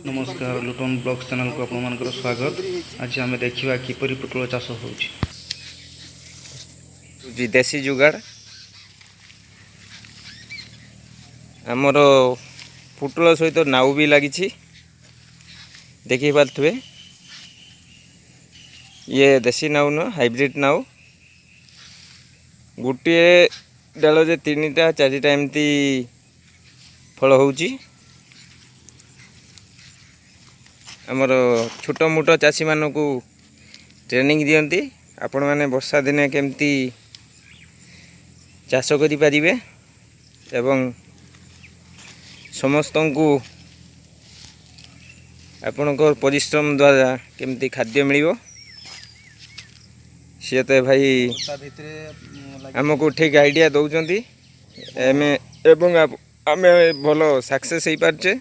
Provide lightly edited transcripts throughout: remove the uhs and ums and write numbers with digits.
ନମସ୍କାର, ଲୁଟନ ବ୍ଲଗ୍ସ ଚ୍ୟାନେଲକୁ ଆପଣମାନଙ୍କର ସ୍ୱାଗତ। ଆଜି ଆମେ ଦେଖିବା କିପରି ପୋଟଳ ଚାଷ ହେଉଛି। ଦେଶୀ ଯୁଗାଡ଼। ଆମର ପୋଟଳ ସହିତ ନାଉ ବି ଲାଗିଛି, ଦେଖିପାରୁଥିବେ। ଇଏ ଦେଶୀ ନାଉ ନୁହଁ, ହାଇବ୍ରିଡ଼ ନାଉ। ଗୋଟିଏ ଡାଳରେ ତିନିଟା ଚାରିଟା ଏମିତି ଫଳ ହେଉଛି। ଆମର ଛୋଟ ମୋଟ ଚାଷୀମାନଙ୍କୁ ଟ୍ରେନିଂ ଦିଅନ୍ତି, ଆପଣମାନେ ବର୍ଷା ଦିନେ କେମିତି ଚାଷ କରିପାରିବେ ଏବଂ ସମସ୍ତଙ୍କୁ ଆପଣଙ୍କ ପରିଶ୍ରମ ଦ୍ୱାରା କେମିତି ଖାଦ୍ୟ ମିଳିବ। ସିଏ ତ ଭାଇ ଆମକୁ ଠିକ୍ ଆଇଡ଼ିଆ ଦେଉଛନ୍ତି ଆମେ ଏବଂ ଆମେ ଭଲ ସକ୍ସେସ୍ ହେଇପାରୁଛେ।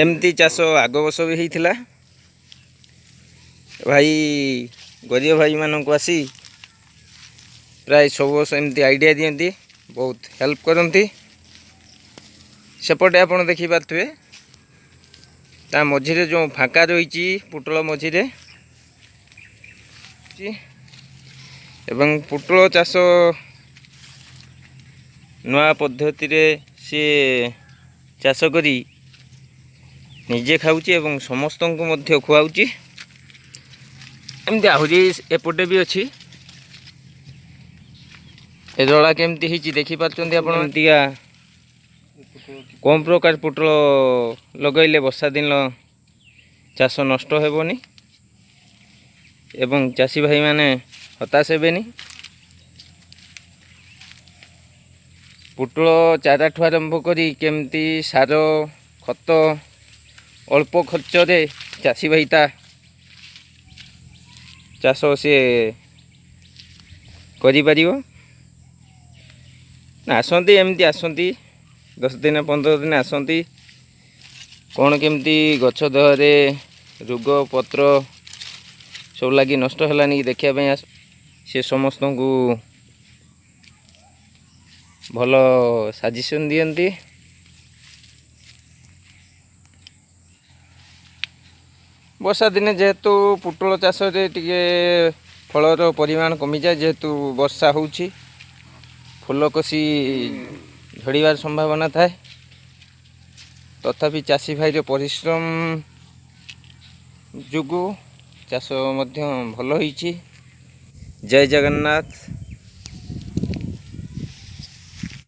ଏମିତି ଚାଷ ଆଗ ବର୍ଷ ବି ହେଇଥିଲା। ଭାଇ ଗରିବ ଭାଇମାନଙ୍କୁ ଆସି ପ୍ରାୟ ସବୁ ବର୍ଷ ଏମିତି ଆଇଡ଼ିଆ ଦିଅନ୍ତି, ବହୁତ ହେଲ୍ପ କରନ୍ତି। ସେପଟେ ଆପଣ ଦେଖିପାରୁଥିବେ, ତା ମଝିରେ ଯେଉଁ ଫାଙ୍କା ରହିଛି, ପୋଟଳ ମଝିରେ। ଏବଂ ପୋଟଳ ଚାଷ ନୂଆ ପଦ୍ଧତିରେ ସିଏ ଚାଷ କରି ନିଜେ ଖାଉଛି ଏବଂ ସମସ୍ତଙ୍କୁ ମଧ୍ୟ ଖୁଆଉଛି। ଏମିତି ଆହୁରି ଏପଟେ ବି ଅଛି। ଏ ଜଳା କେମିତି ହେଇଛି ଦେଖିପାରୁଛନ୍ତି ଆପଣ। ଏମିତିକା କମ୍ ପ୍ରକାର ପୋଟଳ ଲଗାଇଲେ ବର୍ଷା ଦିନ ଚାଷ ନଷ୍ଟ ହେବନି ଏବଂ ଚାଷୀ ଭାଇମାନେ ହତାଶ ହେବେନି। ପୋଟଳ ଚାରାଠୁ ଆରମ୍ଭ କରି କେମିତି ସାର ଖତ ଅଳ୍ପ ଖର୍ଚ୍ଚରେ ଚାଷୀ ଭାଇ ତା ଚାଷ ସିଏ କରିପାରିବ। ଆସନ୍ତି, ଏମିତି ଆସନ୍ତି, 10 ଦିନ 15 ଦିନ ଆସନ୍ତି। କ'ଣ କେମିତି ଗଛ ଦେହରେ ରୋଗ ପତ୍ର ସବୁ ଲାଗି ନଷ୍ଟ ହେଲାନି କି ଦେଖିବା ପାଇଁ ଆସ। ସେ ସମସ୍ତଙ୍କୁ ଭଲ ସଜେସନ୍ ଦିଅନ୍ତି। ବର୍ଷା ଦିନେ ଯେହେତୁ ପୋଟଳ ଚାଷରେ ଟିକେ ଫଳର ପରିମାଣ କମିଯାଏ, ଯେହେତୁ ବର୍ଷା ହେଉଛି, ଫୁଲ କଷି ଝଡ଼ିବାର ସମ୍ଭାବନା ଥାଏ। ତଥାପି ଚାଷୀ ଭାଇର ପରିଶ୍ରମ ଯୋଗୁଁ ଚାଷ ମଧ୍ୟ ଭଲ ହୋଇଛି। ଜୟ ଜଗନ୍ନାଥ।